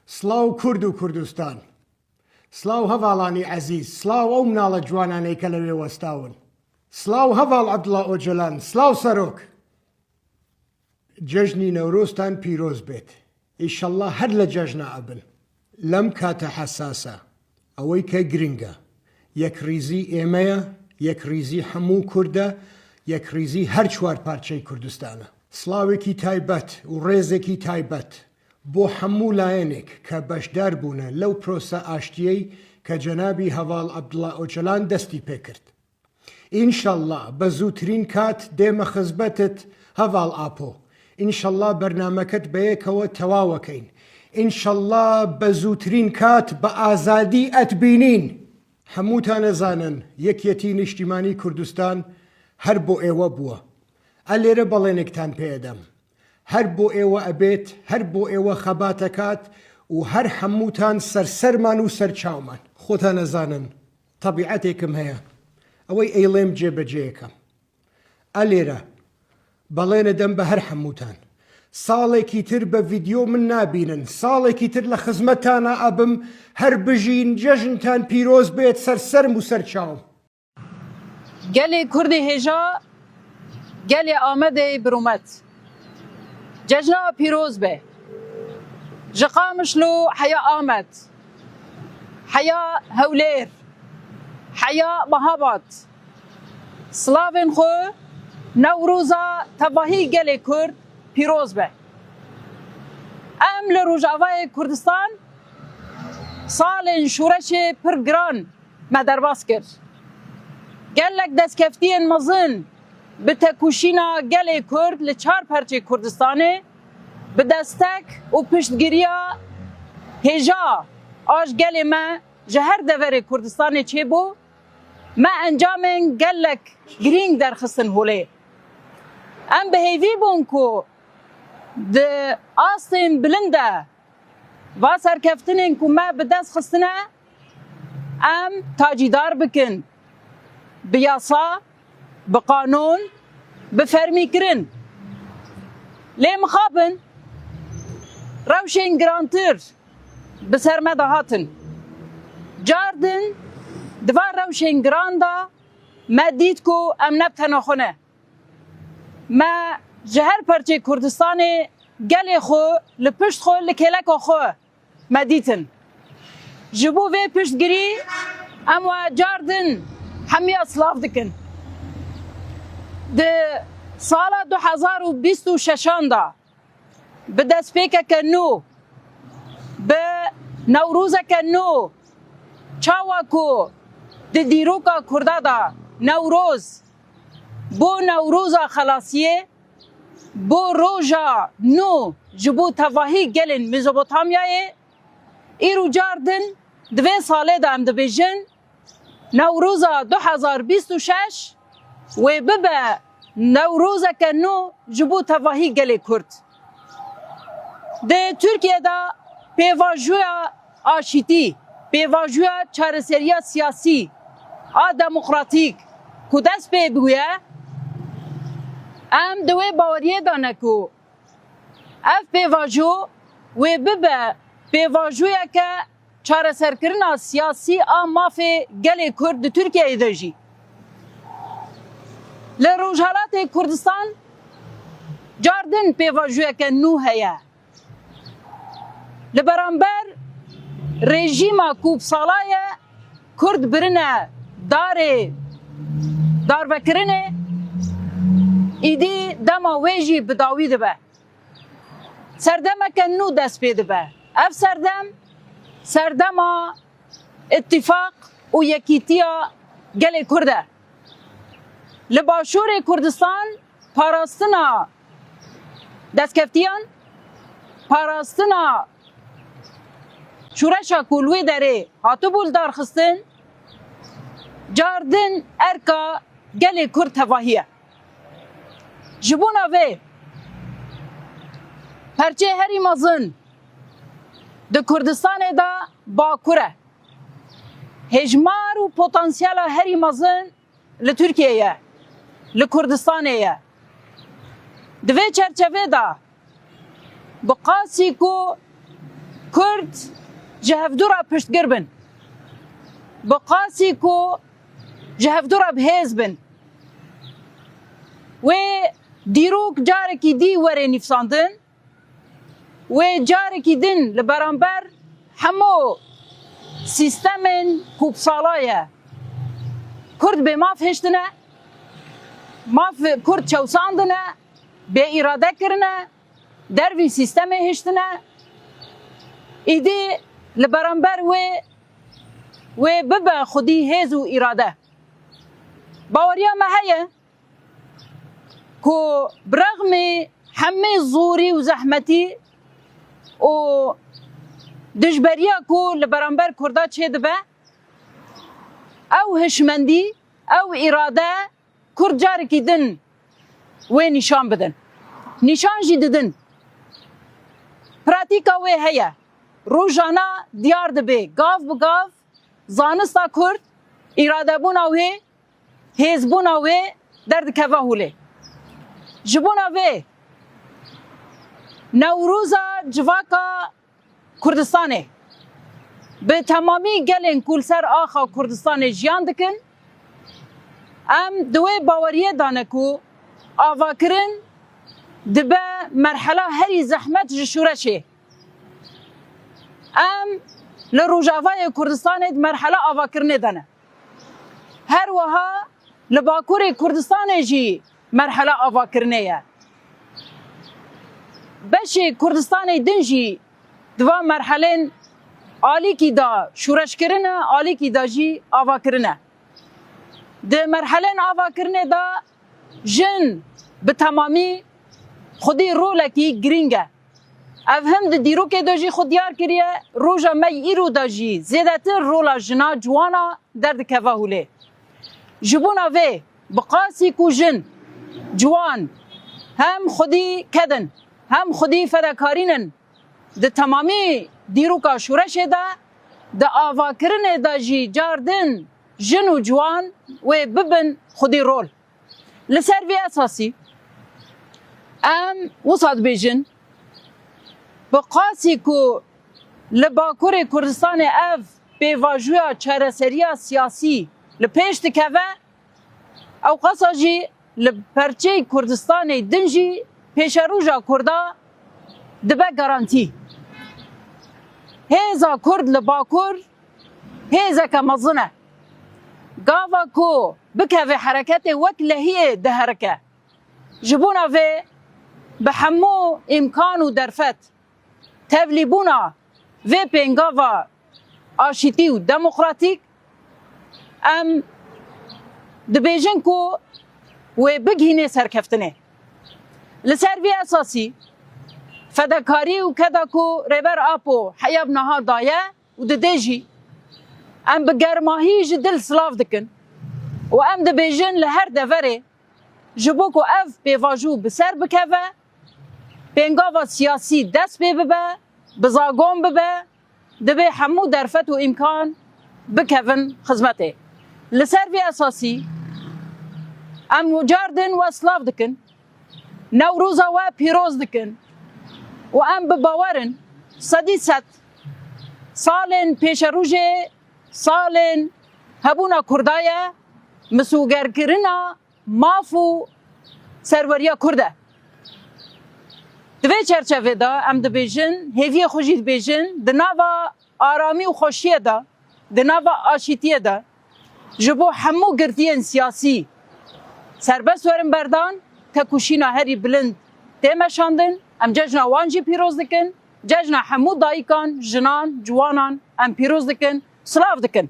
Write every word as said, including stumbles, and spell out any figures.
Silav Kurd û Kurdistan. Silav hevalanî ezîz. Silav ew minala ciwananê ke li wê westawin. Silav heval Abdullah Ocalan. Silav Serok. Cejnî Newroztan pîroz bêt. Înşallah her li cejna ebin. Lem kate hesas e. Ewey ke giring e. Yekrîzî ê me ye, yekrîzî hemû Kurd e, yekrîzî her çar parçeyê Kurdistan e. Slavekî taybet û rêzekî taybet bo hemû layenêk ke beşdar bûne lew prose aştiyê ke cenabî heval Abdullah Ocalan destî pê kir. Înşallah bi zûtirîn kat dême xizbetit heval Apo. Înşallah bernameket bi yê kewe tewawe keyn. Înşallah bi zûtirîn kat bi azadî et bînîn. Hemûtan e zanin, Yekyetî Niştîmanî Kurdistan her bo êwe bûwe. E lêre belênektan pê edem. Her bo êwe ebêt, her bo êwe xebate kat û her hemûtan ser serman û ser çawman. Xotan e zanin, tebîetêkim heye. Ewey eylêm cêbecê kem. E lêre belêne dem bi her hemûtan. Salekî tir bi vîdyo min nabînin. Salekî tir li xizmetana ebim. Her bijîn, cejntan pîroz bêt, ser serm û ser çawm. Gelê Kurdê hêja, gelê Amedê birûmet. Cejna pîroz be. Ji Qamişlo heya Amed, heya Hewlêr, heya Mehabad. Silavên xwe, Newroza tevahî gelê Kurd pîroz be. Em li Rojavayê Kurdistan salên şoreşê pir giran me derbas kir. Gelek destkeftiyên mezin bi tekoşîna gelê Kurd li çar perçê Kurdistanê, bi destek û piştgiriya hêja a ji gelê me ji her deverê Kurdistanê çêbû, me encamên gelek girîng derxistin holê. Em bi hêvî bûn ku di astên bilind de va serkeftinên ku me bi dest xistine, em tacîdar bikin. Bi yasa, bi qanûn, bi fermîkirin. Lê mixabin rewşên girantir bi ser me de hatin. Car din di van rewşên giran de me dît ku em ne bi tena xwe ne. Me ji her perçê Kurdistanê gelê xwe li pişt xwe, li kêleka xwe me dîtin. Ji bo vê piştgirî em we car din hemiya silav dikin. Di sala du hezar û bîst û şeşan de bi destpêkeke nû, bi Newrozeke nû, çawa ku di dîroka Kurda de Newroz bû Newroza xelasiyê, bû roja nû ji bo tevahî gelên Mezopotamyayê, îro car din di vê salê de em dibêjin, Newroza du hezar bîst û şeş wê bibe Newrozeke nû ji bo tevahî gelê Kurd. Di Tirkiye de pêvajoya aşîtî, pêvajoya çareseriya siyasî a demokratîk ku dest pê bûye, em di wê baweriyê de ne ku ev pêvajo wê bibe pêvajoyeke çareserkirina siyasî a mafê gelê Kurd di Tirkiyeyê de jî. Li Rojhelatê Kurdistan car din pêvajoyeke nû heye. Li beramber rejîma ku bi sala ye Kurd birine darê darvekirinê, îdî dema wê jî bi dawî dibe. Serdemeke nû dest pê dibe. Ev serdem, serdema îtîfaq û yekîtiya gelê Kurd e. Li Başûrê Kurdistan parastina destkeftiyan, parastina şoreşa ku li wê derê hatibû lidarxistin, car din erka gelê Kurd tevahî ye. Ji bona vê, perçê herî mezin di Kurdistanê de Bakur e. Hejmar û potansiyela herî mezin li Tirkiyeyê ye, li Kurdistanê ye. Di vê çerçevê de, bi qasî ku Kurd ji hevdû re piştgir bin. Bi qasî ku ji hevdû re bi hêz bin. Wê dîrok carekî dî were nîvsandin. Wê carekî din li beramber hemû sîstemên ku bi sala ye Kurd bê maf hiştine, maf Kurd çewsandine, bê îrade kirine, dervî sîstemê hiştine, îdî li beramber wê, wê bibe xwedî hêz û îrade. Baweriya me heye ku bi rexmê hemê zorî û zehmetî û dijberiya ku li beramber Kurda çêdibe, ew hişmendî, ew îrade Kurd carekî din wê nîşan bidin. Nîşan jî didin. Pratîka wê heye. Rojana diyar dibe, gav bi gav zanista Kurd, îradebûna wê, hêzbûna wê derdikeve holê. Ji bona vê, Newroza civaka Kurdistanê bi temamî gelên ku li ser axa Kurdistanê jiyan dikin, em di wê baweriyê de ne ku avakirin dibe merhela herî zehmet ji şoreşê. Em li Rojavayê Kurdistanê di merhela avakirinê de ne. Her wiha li Bakurê Kurdistanê jî merhela avakirinê ye. Beşê Kurdistanê din jî di van merhelên alîkî de şoreş kirine, alîkî de jî ava kirine. Di merhelên ava kirinê de jin bi temamî xwedî rolekî girîng e. Ev him di dîrokê de jî xwe diyar kiriye, roja me yî îro de jî zêdetir rola jina ciwana derdikeve holê. Ji bona vê, bi qasî ku jin, ciwan, hem xwedî ked in, hem xwedî fedekarîn in, di temamî dîroka şoreşê de, di avakirinê de jî car din jin û ciwan wê bibin xwedî rol. Li ser vê esasî em wisa dibêjin, bi qasî ku li Bakurê Kurdistanê ev pêvajoya çareseriya siyasî li pêş dikeve, ew qasa jî li perçeyê Kurdistanê din jî pêşeroja Kurda dibe garantî. Hêza Kurd li Bakur hêzeke mezin e. Gava ku bikeve hereketê wek lehiyê diherike. Ji bona vê bi hemû îmkan û derfet tevlîbûna vê pêngava aşîtî û demokratîk em dibêjin ku wê bigihînê serkeftinê. Li ser vê esasî fedekarî û keda ku Rêber Apo heya bi niha daye, û didê jî. Em bi germahî ji dil silav dikin û em dibêjin li her deverê ji bo ku ev pêvajo bi ser bikeve, pêngava siyasî dest pê bibe, bi zagon bibe, divê hemû derfet û îmkan bikevin xizmetê. Li ser vê esasî em car din we silav dikin. Newroza we pîroz dikin û em bi bawer in sedî sed salên pêşerojê salên hebûna Kurda ye, misûgerkirina maf û serweriya Kurd e. Di vê çerçevê de em dibêjin, hêviyê xwe jî dibêjin, di nava aramî û xweşiyê de, di nava aşîtiyê de ji bo hemû girtiyên siyasî serbest werin berdan, tekoşîna herî bilind tê meşandin. Em cejna wan jî pîroz dikin. Cejna hemû dayikan, jinan, ciwanan em pîroz dikin, silav dikin.